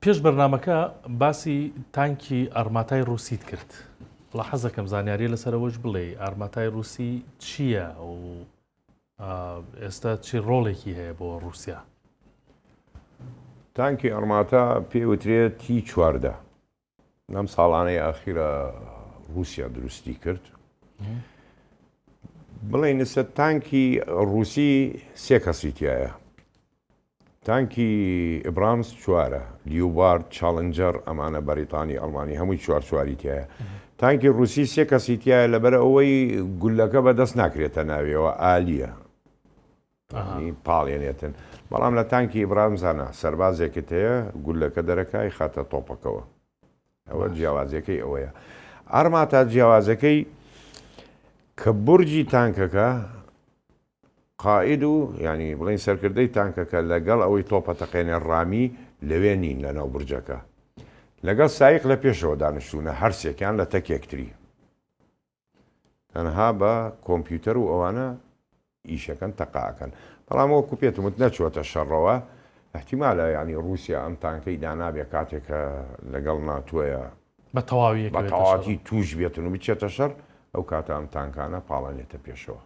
پێش بەرنامەکە باسی تانکی ئارماتای ڕووسیت کرد. وەڵا حەزەکەم زانیاری لەسەر ئەوەش بڵێی ئارماتای ڕووسی چییە و ئێستا چی ڕۆڵێکی هەیە بۆ ڕووسیا؟ تانکی ئەرماتا پێ وترێت تی 14 لەم ساڵانەی ئاخیرە ڕووسیا دروستی کرد. بڵێین ئێستا تانکی ڕووسی سێ کەسی تایە. تانکی ئیبرامز چوارە، لیوبارد، چاڵنجەر ئەمانە بەریتانی، ئەڵمانی هەمووی چوار چواری تایە. تانکی ڕووسی سێ کەسی تایە لەبەر ئەوەی گولەکە بەدەست ناکرێتە ناویەوە ئالیە. پاڵێنێتن. بەڵام لە تانکی ئیبرامزا نا، سەربازێکت هەیە گولەکە دەرەکا ئەیخاتە تۆپەکەوە. ئەوە جیاوازیەکەی ئەوەیە. ئارماتا جیاوازەکەی کە بورجی تانکەکە قائید و یانی بڵێین سەرکردەی تانکەکە لەگەڵ ئەوەی تۆپە تەقێنێ ڕامی لەوێ نین لەناو بورجەکە لەگەڵ سایق لە پێشەوە دانیشتوونە هەرسێکیان لە تەک یەکتری. تەنها بە کۆمپیوتەر و ئەوانە ئیشەکەن تەقە ئەکەن بەڵام وەکو پێتم وت نەچوەتە شەڕەوە احتیمالە یانی ڕوسیا ئەم تانکەی دانابێ کاتێک کە لەگەڵ ناتۆیە بە تەواوی بە تەواوەتی توش بێتن و بچێتە شەڕ ئەو کاتە ئەم تانکانە پاڵەنێتە پێشەوە.